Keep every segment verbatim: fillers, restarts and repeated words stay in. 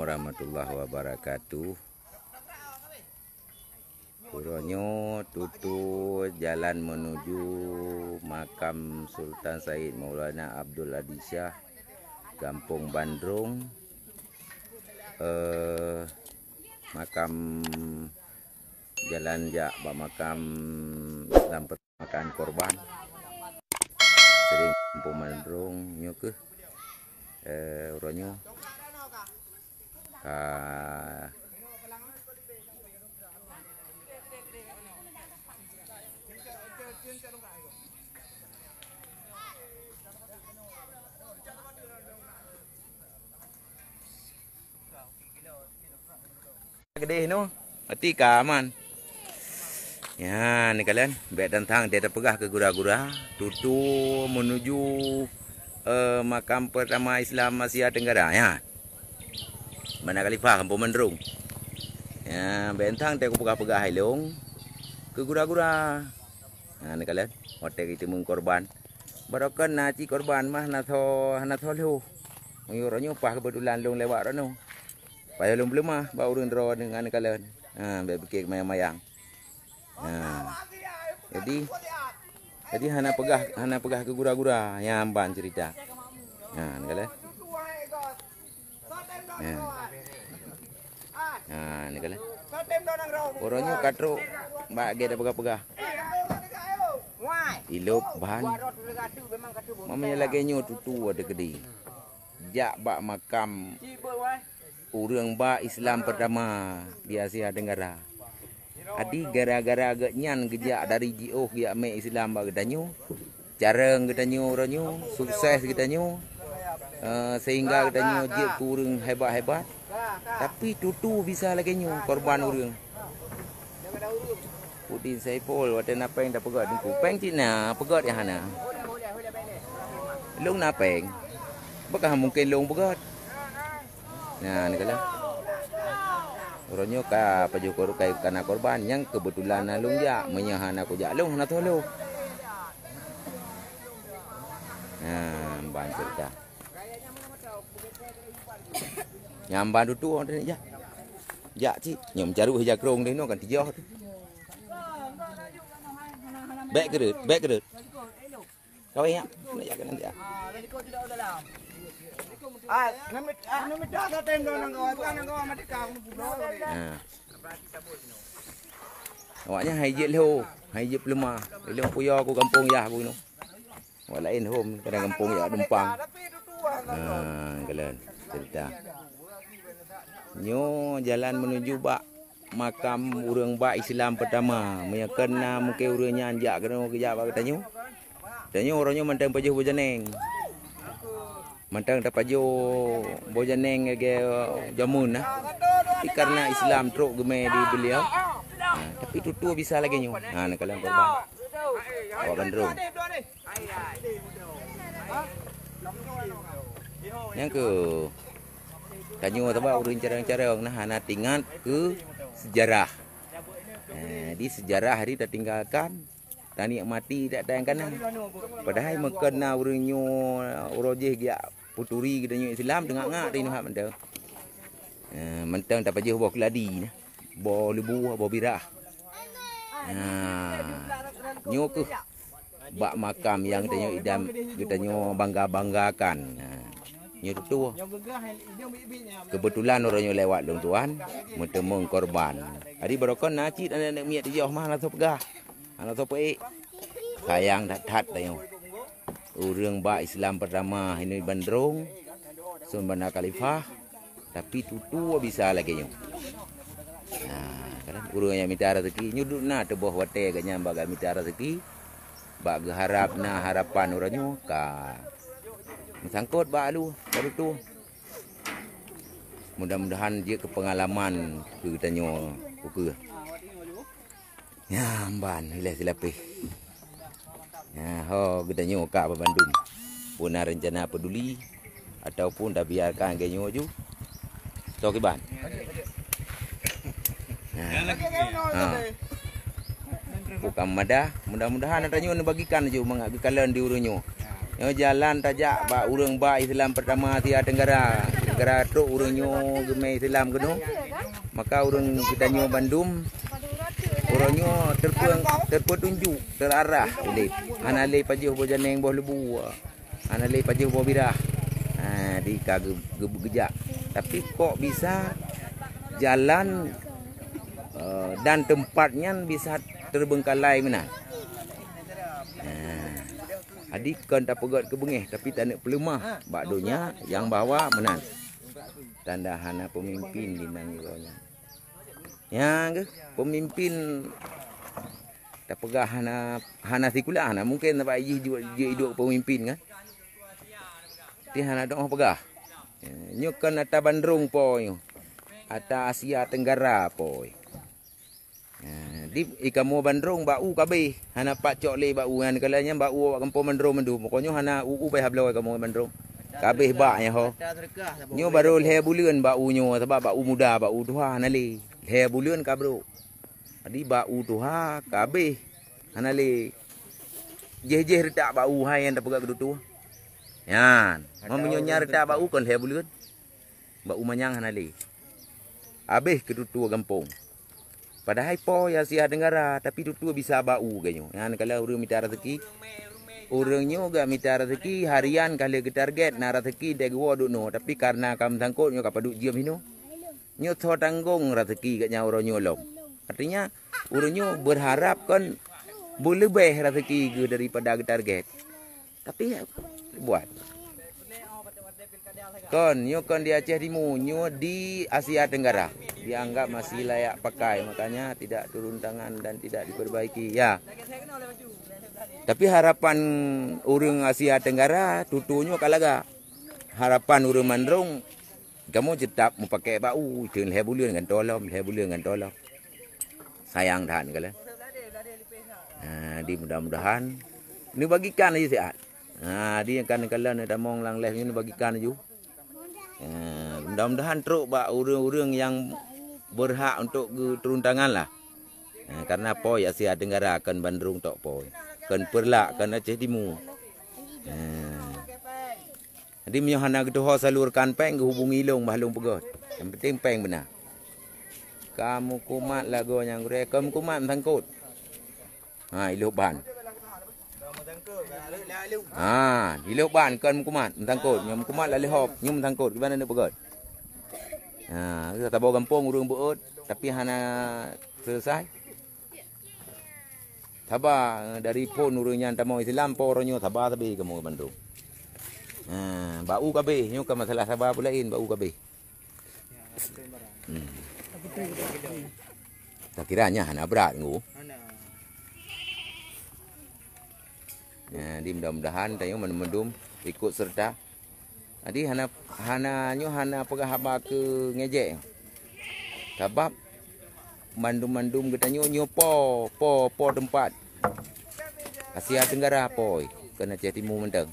Warahmatullahi wabarakatuh. Uroe nyoe tutoe jalan menuju makam Sultan Said Maulana Abdul Aziz Syah, Gampông Bandrong. Eh, makam jalan jak bak makam Islam makan korban. Sering Gampông Bandrong nyoe keuh, eh, uroe nyoe ka Geudeh noh. Berarti ka aman. Ya, ni kalian, bèk tantang dia tapeugah keu gura-gura, tutoe menuju, eh, makam pertama Islam Asia Tenggara, ya. Banda Khalifah, Gampông Bandrong. Ya, bèk tantang dia kupeugah-peugah ilong keu gura-gura. Ha, ni kalian, watèe geuteumeung korban. Barokon na cit korban mah hana tho, hana tho lhôh. Meunyoe uroe nyoe paih keubeutulan lôn lewat droeneuh. Payah lôn peuleumah bak ureueng droe deungon kalon. Ha, bèk pike mayang-mayang. Ha. Jadi, jadi hana peugah, hana peugah keu gura-gura nyang ban cerita. Ha, ni kalon. Ha. Ha, ni kalon. Uroe nyoe ka trok bak gét peugah-peugah. Ilop ban. Meunyoe lagèe nyoe tutoe teukeudi. Jak bak makam ureueng ba Islam pertama di Asia Tenggara. Adi gara-gara geuh nyan geujak dari jiôh geujak mé Islam bak geutanyoe, carông geutanyoe uroe nyoe, sukses geutanyoe, eh, sehingga geutanyoe jeuet keu ureueng hebat-hebat. Tapi tutoe bisa lagèe nyoe korban ureueng. Udin Saiful, watèe na péng tapeugöt Teungku. Péng cit na, peugöt nyang hana. Lôn na péng. Bukon mungken lôn peugöt. Nah, ni kala. Uroe nyoe ka pajoh kor-, ka, ka na korban nyang keubeutulan na lôn jak. Meunyoe hana kujak lôn, hana tho lôn. Nah, ban cerita. Nyang ban tutoe, jak. Jak cit. Nyoe meucarôk ija krông deh, nyoe kan tijoh tu. Bèk keudeuh, bèk keudeuh. Kawai nyak, nak jak keunan jak. Ah, nami, ah, nami dah satem dah nang kawan, nang kawan mati kau, nang kawan. Ha. Awaknyan hai jeuet lhô, hai jeuet peuleumah. Ilôn puyoe ku gampông yah ku inoe. Awak laén hom, kadang gampông yah dumpang. Ha, kalon cerita. Nyoe jalan menuju bak makam ureueng ba Islam pertama. Meunyoe kon na mungken ureueng nyan jak keunoe geujak bak geutanyoe. Tanyoe uroe nyoe mantong pajoh boh janeng. Mantong tapajoh boh janeng lagèe jameun nah. Tapi karena Islam trok geumé di beliau. Ha, tapi tutoe bisa lagèe nyoe. Ha, neukalon korban. Awak bandrong. Nyang keu tanyoe sabab ureueng carông-carông nah hana teuingat keu sejarah. Eh, di sejarah di tatinggalkan, tanikmati dak tayang kana. Padahai meukon na ureueng nyoe uroe jih geujak peuturi geutanyoe Islam teungak-ngak teuingat mantong. Eh, mantong tapajoh boh keuladi nah, boh leubue, boh birah. Nah, nyoe keuh bak makam nyang geutanyoe idam, geutanyoe bangga-banggakan. Nah, nyoe tutoe. Keubeutulan uroe nyoe lewat lôn tuan, meuteumeung korban. Jadi barokon na cit aneuk-aneuk miet tijoh mah hana soe peugah, hana soe peuék. Sayang that-that tanyoe. Ureueng ba Islam pertama inoe bandrong, Sun Banda Khalifah. Tapi tutoe bisa lagèe nyoe. Nah, kan ureueng nyang mita raseuki, nyoe duek na teuboh watèe geuh nyan bak geumita raseuki, bak geuharap na harapan uroe nyoe ka meusangkot bak alu, bak tutoe. Mudah-mudahan jeuet keu peungalaman keu geutanyoe ukeue. Nyan ban ilèe silapeh. Nyan ho geutanyoe ka bandum. Peue na reuncana peduli ataupun tabiarkan lagèe nyoe ju. Toh kiban. Nyan. Ha. Bukan madah, mudah-mudahan tanyoe neubagikan ju mangat geukalon di ureueng nyoe. Nyoe jalan tajak bak ureueng ba Islam pertama Asia Tenggara. Gara trok ureuëng nyoe geumé Islam keunoe, maka ureuëng geutanyoe bandum, ureuëng nyoe terpeu-, terpeutunjuk, terarah udeb. Hana lé pajoh boh janeng boh leubue, hana lé pajoh boh birah. Ha, di ka geu-, geu-, geujak. Tapi kok bisa jalan, eh, dan tempat nyan bisa terbengkalai meunan. Ha. Jadi kon tapeugét keu beungéh, tapi taneuk peuleumah bak donya nyang bahwa meunan. Tanda hana peumimpin di nanggroe nyan. Nyan geuh peumimpin tapeugah hana, hana sikula, hana mungken sabab jih jeuet, jeuet iduek peumimpin kan. Ti hana doh peugah. Nyoe kon ata bandrong po nyoe. Ata Asia Tenggara po. Ha, di, i kamoe bandrong bak u kabeh, hana pat cok lé bak u nyan, kala nyan bak u awak gampông bandrong mandum. Pokoknya hana u-u payah bloe kamoe bandrong. Kabeh bak nyan ho. Nyoe baru lhèe buleuen bak u nyoe, sabab bak u muda, bak u tuha hana lé. Lhèe buleuen ka brok. Jadi bak u tuha kabeh hana lé. Jih-jih reutak bak u hai nyang tapeugah keu tutoe. Nyan, meunyoe nyan reutak bak u kon lhèe buleuen. Bak u manyang hana lé. Abéh keu tutoe gampông. Padahai po ya Asia Tenggara, tapi tutoe bisa bak u geuh nyoe. Nyan kalau ureuëng mita raseuki, ureuëng nyoe gak mita raseuki harian ka lheueh geutarget na raseuki dek geuwoe duek noe, tapi karena ka meusangkot nyoe ka padub jeuem hinoe. Nyoe soe tanggong raseuki gak nyan uroe nyoe lom. Artinya, ureuëng nyoe berharap kon beuleubeh raseuki geuh daripada geutarget. Tapi buat. Kon, nyoe kon di Aceh Timu, nyoe di Asia Tenggara. Dianggap masih layak pakai, makanya tidak turun tangan dan tidak diperbaiki. Ya. Tapi harapan ureuëng Asia Tenggara, tutoe nyoe ka lagak. Harapan ureuëng mandrong, kamoe tetap meupakai bak u, teun lhèe buleuen gantoe lom, lhèe buleuen gantoe lom. Sayang that kala. Ha, di mudah-mudahan neubagikan laju siat. Ha, di kan kala neutamong lam live nyoe neubagikan laju. Ha, mudah-mudahan trok bak ureuëng-ureuëng nyang berhak untuk geuturun tangan lah. Ha, karena po ya Asia Tenggara kon bandrong tok po. Kon Peureulak, kon Aceh Timu. Ha. Jadi meunyoe hana geutuho salurkan péng, geuhubungi lôn bah lôn peugöt. Nyang penting péng beuna. Ka meukumat lagoe nyang gurée, ka meukumat meusangkot. Ha, ilôh ban. Ha, ilôh ban kon meukumat meusangkot. Nyoe meukumat laleh hop, nyoe meusangkot. Kiban aneuk peugöt. Ha, saboh gampông ureuëng beuet, tapi hana selesai. Saba, eh, dari phon ureuëng nyan tamong Islam, po uroe nyoe saba sabe kamoe bandum. Ha, bak u kabeh, nyoe ka masalah saba pulain, bak u kabeh. Hmm. Takira nyan hana brat ngu. Jadi mudah-mudahan tanyoe mandum-mandum ikut serta. Jadi hana, hana nyoe hana peugah haba keu ngejek. Sabab mandum-mandum geutanyoe nyoe po, po, po teumpat. Asia Tenggara po, kon Aceh Timu mantong.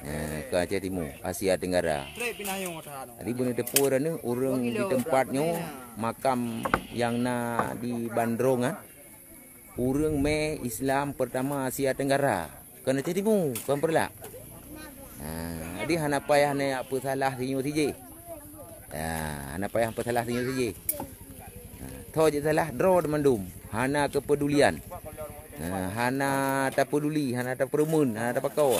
Eh, kon Aceh Timu, Asia Tenggara. Jadi beuneuteupeu ureuëng di teumpat nyoe makam nyang na di Bandrong, ah. Ureuëng mé Islam pertama Asia Tenggara. Kon Aceh Timu, kon Peureulak. Ha, jadi hana payah neujak peusalah sinyoe sijih. Ha, hana payah peusalah sinyoe sijih. Ha, tho jeuet salah, droe mandum. Hana keupedulian. Ha, hana tapeduli, hana tapeureumeun, hana tapakoe.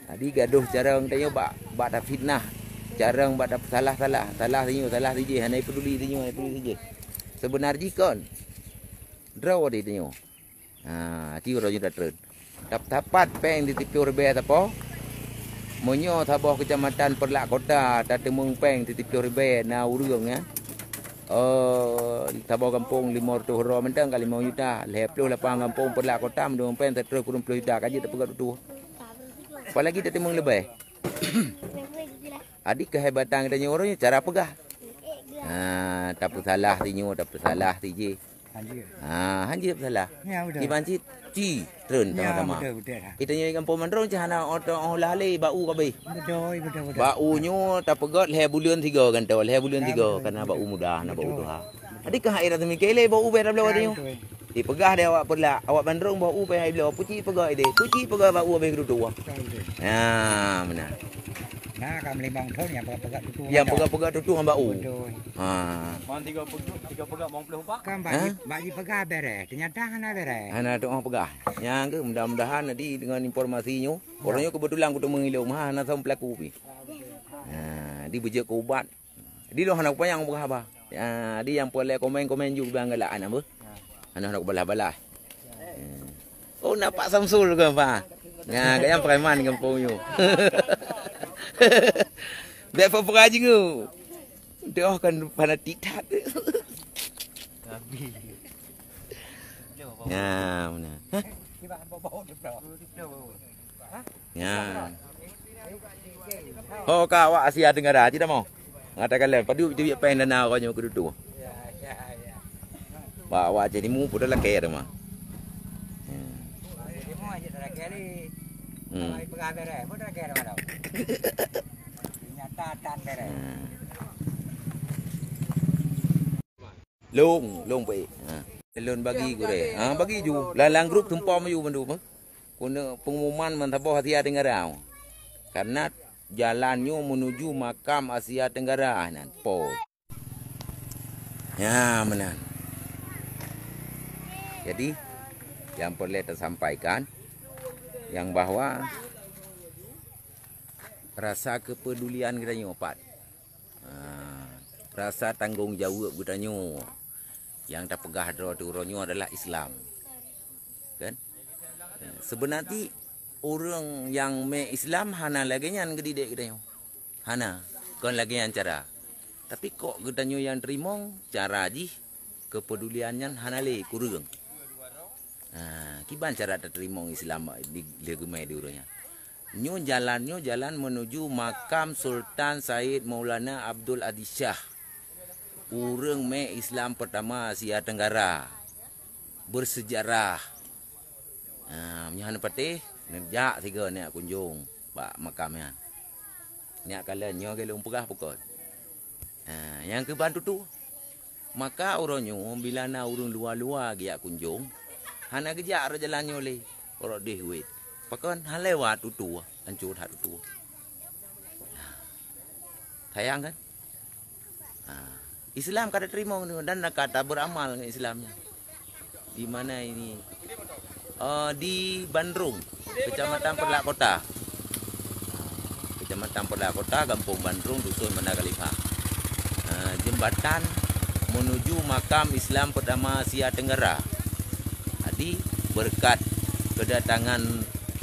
Jadi gadoh carông tanyoe bak, bak tafitnah. Carông bak tapeusalah-salah. Salah sinyoe, salah sijih, hana peduli sinyoe, hana peduli sijih. Seubeuna jih kon. Droe di tanyoe. Ha, ti uroe nyoe tatreun. Tap-, tapat péng di tipiôh ribèe sapo. Meunyoe saboh keucamatan Peureulak Kota tateumeung péng di tipiôh ribèe na ureuëng, ya. Eh, saboh gampông limong reutôh droe mantong ka limong juta. Lhèe ploh lapan gampông Peureulak Kota meuteumeung péng tatreun kureueng ploh juta ka jeuet tapeugah tutoe. Apalagi tateumeung leubeh. Adik keuhebatan geutanyoe uroe nyoe cara peugah. Ha, tapeusalah sinyoe, tapeusalah sijih. Ha, hanjeuet peusalah. Ya, betul. Kiban cit, ci, treun sama-sama. Betul, betul. Kita nyoe gampông Mandrong cit hana oto-, olah lé bak u kabeh. Betul, betul, betul. Bak u nyoe tapeugöt lhèe buleuen sigoe gantoe, lhèe buleuen sigoe, karena bak u muda, hana bak u tuha. Jadi kah akhé seumiké lé bak u bèk tabloe tanyoe. Betul. Dipeugah deh awak peulak, awak bandrong boh u payah ibloe, puci peugah ideh, puci peugah bak u habéh geuduek. Nah, meunan. Nah, ka meulimong thon nyang peugah-peugah tutoe. Nyang peugah-peugah tutoe ngon bak u. Betul. Ha. Mang tiga puluh, tiga puluh, mang puluh empat. Kan bak Ha? ji, bak jipeugah bereh, ternyata hana bereh. Hana tuoh peugah. Nyang keuh mudah-mudahan nanti dengan informasi nyoe, orang nyoe kebetulan kuteumé ilong, ha, hana thon pelaku pi. Ha, di beujeuet keu ubat. Di lôn hana kupanyang peugah haba. Ya, di nyang peureulée komen-komen ju bang galak aneuk beuh. Hana hana kubalah-balah. Oh, nampak Samsul ke apa? Nah, gaya preman gampông nyoe. Bèk peugah jingoe. Dia kan fanatik that. Ya, mana? Hah? Ya. Ho ka awak Asia Tenggara cit dah mau. Ngatakan lain, padub teubiet péng dana uroe nyoe keudutoe. Bak awak Aceh Timu pun dah lakée dah mah. Hmm. Lôn, lôn peuék. Ha. Lôn bagi gurée. Ha, bagi ju. Lam, lam grup tumpom ju bandum, eh. Keuneuk pengumuman meusaboh Asia Tenggara. Karena jalan nyoe menuju makam Asia Tenggara nan. Po. Ya, meunan. Jadi, yang perlu tasampaikan, yang bahwa rasa kepedulian geutanyoe pat. Ha, rasa tanggong jaweueb geutanyoe nyang tapeugah droe teuh uroe nyoe adalah Islam. Kan? Sebeuna ti ureuëng nyang mé Islam hana lagée nyan geudidik geutanyoe. Hana, kon lagée nyan cara. Tapi kok geutanyoe nyang teurimong cara jih keupedulian nyan hana lé kureueng. Ha, kiban cara tateurimong Islam di, lé geumé di uroe nyan. Nyoe jalan, nyoe jalan menuju makam Sultan Said Maulana Abdul Aziz Syah. Ureuëng mé Islam pertama Asia Tenggara. Bersejarah. Ha, meunyoe hana patéh, neujak sigoe neujak kunjong bak makam nyan. Nyak kalon nyoe lôn peugah pukon. Ha, nyang keuban tutoe. Maka uroe nyoe bila na ureuëng luwa-luwa geujak kunjong, hana geujak rot jalan nyoe lé, rot deh wét. Pakon hana lewat tutoe, ancô that tutoe. Sayang kan? Ha. Islam ka tateurimong tu dan ka taberamal ngon Islam nyan. Di mana ini? Eh, di Bandrung, Kecamatan Peureulak Kota. Kecamatan Peureulak Kota, Gampông Bandrung, Dusun Banda Khalifah. Eh, jembatan menuju makam Islam pertama Asia Tenggara. Jadi, berkat kedatangan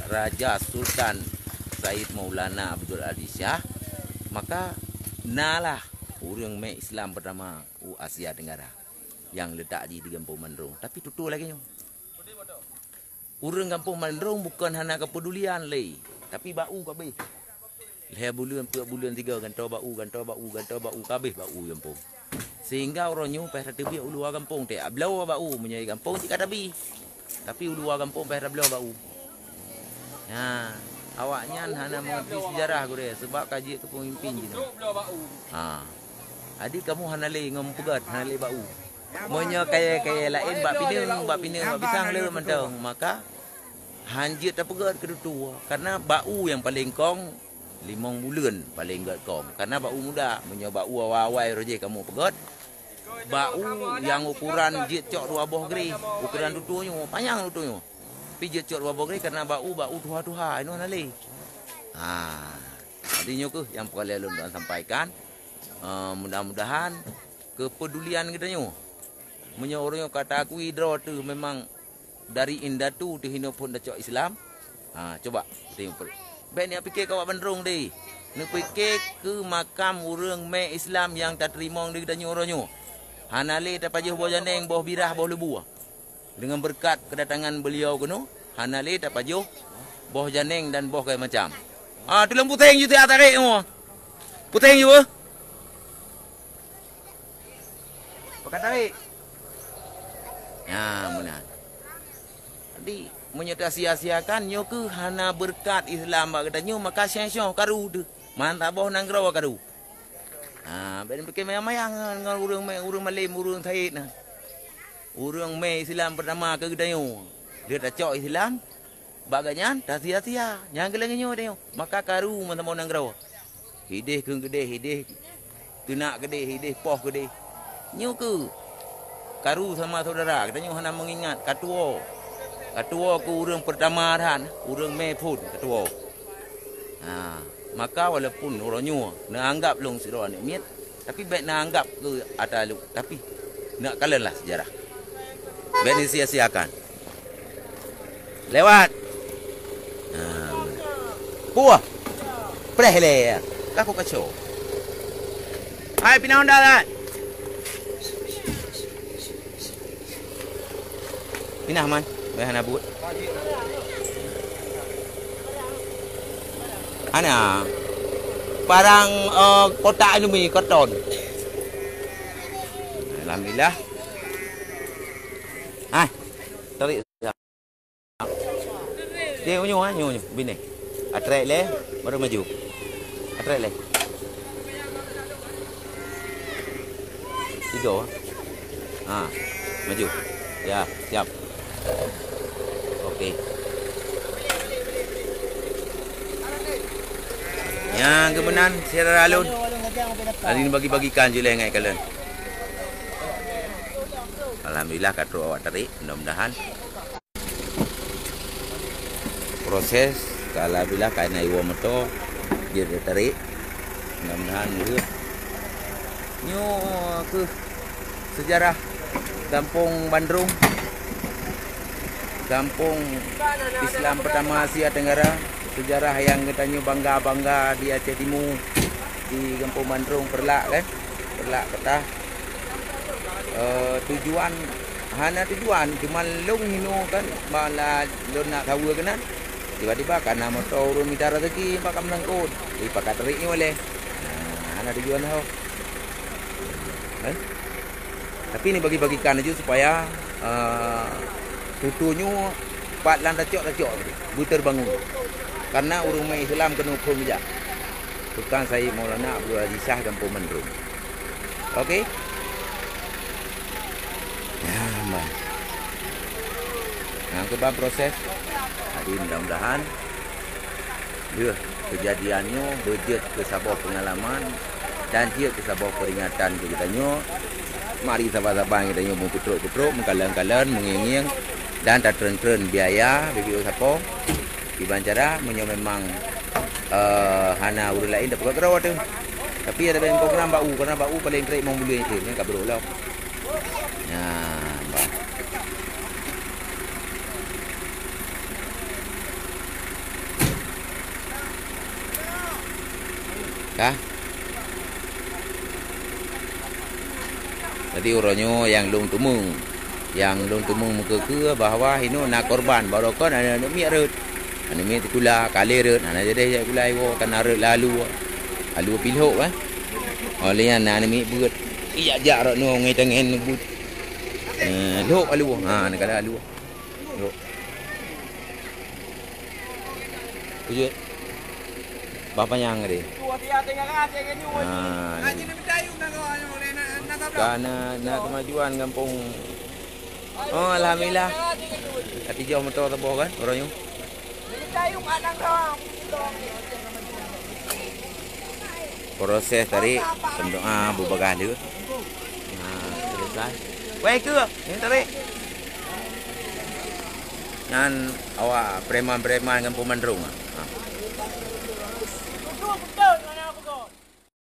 Raja Sultan Said Maulana Abdul Aziz Syah, maka nalah ureuëng mé Islam pertama u Asia Tenggara nyang leutak jih di Gampông Bandrung. Tapi tutoe lagée nyoe. Ureuëng Gampông Bandrung bukon hana keupedulian lé, tapi bak u kabeh. Lhée buleuen, peuet buleuen sigoe gantoe bak u, gantoe bak u, gantoe bak u, kabeh bak u gampông. Sehingga uroe nyoe payah tateubiet u luwa gampông, teuka bloe bak u, meunyoe gampông cit ka tabi. Tapi u luwa gampông payah tabloe bak u. Ha, awaknyan hana mengerti sejarah gurée, sebab ka jeuet keu peumimpin jinoe. Ha. Jadi kamoe hana lé ngon peugét, hana lé bak u. Meunyoe kayée-kayée laén bak pineung, bak pineung, bak pisang le mantong, maka han jeuet tapeugét keu tutoe, karena bak u nyang paleng kong limong buleuen paleng gét kong. Karena bak u muda, meunyoe bak u awai-awai roh jih kamoe peugét, bak u nyang ukuran jeuet cok dua boh greh, ukuran tutoe nyoe, panyang tutoe nyoe. Tapi jeuet cok dua boh greh karena bak u, bak u tuha-tuha, inoe hana lé. Ha. Jadi nyoe keuh nyang peureulée lôn sampaikan. Eh, mudah-mudahan keupedulian geutanyoe. Meunyoe ureuëng nyoe ka taakui droe teuh memang dari indatu teuh hinoe phon tacok Islam. Ha, coba tengok per-, bék neupike keu awak bandrong deh. Neupike keu makam ureuëng mé Islam nyang tateurimong di geutanyoe uroe nyoe. Hana lé tapajoh boh janeng, boh birah, boh leubue. Dengan berkat kedatangan beliau keunoe, hana lé tapajoh boh janeng dan boh kayée macam. Ah, tulông puténg ju siat tarék nyoe. Puténg ju, eh. Pakat tarék. Nah, meunan. Jadi, meunyoe tasia-siakan, nyoe keuh hana beureukat Islam bak geutanyoe, maka syang-syang karu teuh. Mantap boh nanggroe karu. Ha, bék pike mayang-mayang ngon, ngon ureuëng ma-, ureuëng malém, ureuëng saét na. Ureuëng mé Islam peurtama keu geutanyoe. Lheueh tacok Islam, bak gobnyan tasia-sia. Nyang keu lagée nyoe tanyoe. Maka karu meusaboh nanggroe. Hideh keu keudeh, hideh teunak keudeh, hideh poh keudeh. Nyoe keu karu sama saudara, geutanyoe hana meungingat katuwoe. Katuwoe keu ureuëng peurtama that, ureuëng mé phon katuwoe. Ha, maka walaupun uroe nyoe neuanggab lôn sidroe aneuëk miet, tapi bék neuanggab keu ata lôn, tapi neukalon lah sejarah. Bék neusia-siakan. Lewat. Ha. Puah. Preh lé. Ka ku kaco. Hai, pinah honda lah. Pinah, man. Weh, hana buet. Hana. Parang, eh, kotak indomie, karton. Alhamdulillah. Hai. Tarik. Dia unyu, ha, unyu, unyu, bini. Atrek lé, baru maju. Atrek lé. Tiga. Ha, maju. Ya, siap. Okey. Nyang geumeunang syedara lôn. Hari ini bagi-bagikan je lé ngai kalon. Alhamdulillah ka trok awak tarik, mudah-mudahan. Proses, kalau bila ka na iwoe moto, jeuet tarik. Mudah-mudahan lheueh. Nyoe keuh sejarah Gampông Bandrung. Gampông Islam pertama Asia Tenggara. Sejarah yang geutanyoe bangga-bangga di Aceh Timu, di Gampông Bandrung, Peureulak kan. Peureulak Keutah. Eh, tujuan Hana tujuan, cuma lôn hinoe kan, malah lôn nak saweue keunan. Tiba-tiba ka na moto ureuëng mita raseuki bak kamoe sangkot. Jadi pakat tarik nyoe lé. Nah, hana tujuan ho. Kan? Tapi ni bagi-bagikan laju supaya, eh, tutoe nyoe pat lam tacok-tacok tadi, beuterbangun. Karena ureuëng umat Islam keuneuk phon jak. Tukang Said Maulana Abdul Aziz Syah Gampông Mandrum. Okey. Ya, man. Nyang keuban proses. Jadi mudah-mudahan, ya, kejadian nyoe beujeuet keu saboh pengalaman dan jeuet keu saboh peringatan keu geutanyoe. Mari saban-saban geutanyoe meupeutrok-peutrok, meukalon-kalon, meungieng-ngieng dan tatreun-treun biaya B P O sapo. Kiban cara meunyoe memang, eh, hana ureuëng laén dapat keudroe teuh. Tapi ada banyak program bak u, karena bak u paling trek mong buleuen itu, nyan ka brok lom. Nah, bah. Kah? Jadi uroe nyoe nyang lôn teumeung, nyang lôn teumeung meukeue-keue bahwa hinoe na korban, baroe kon aneuk miet rhot. Aneuk miet sikula, ka lheueh rhot, hana jadeh jak sikula iwoe, ka na rhot lalu. Lalu pih lhok, eh. Óh lheueh nyan na aneuk miet beuet, ijak-jak rot nyoe ngon tangen beuet. Eh, lhok lalu. Ha, na ka lalu. Lhok. Kujeuet. Bah panyang tadi. Ha, ni. Ka na, na kemajuan gampông. Oh, alhamdulillah. Ka tijoh moto saboh kan, uroe nyoe. Proses tarik, peudoa beubagaih leueh. Nah, selesai. Weh, ikeu, ni tarik. Nyan awak preman-preman Gampông Mandrung. Ha.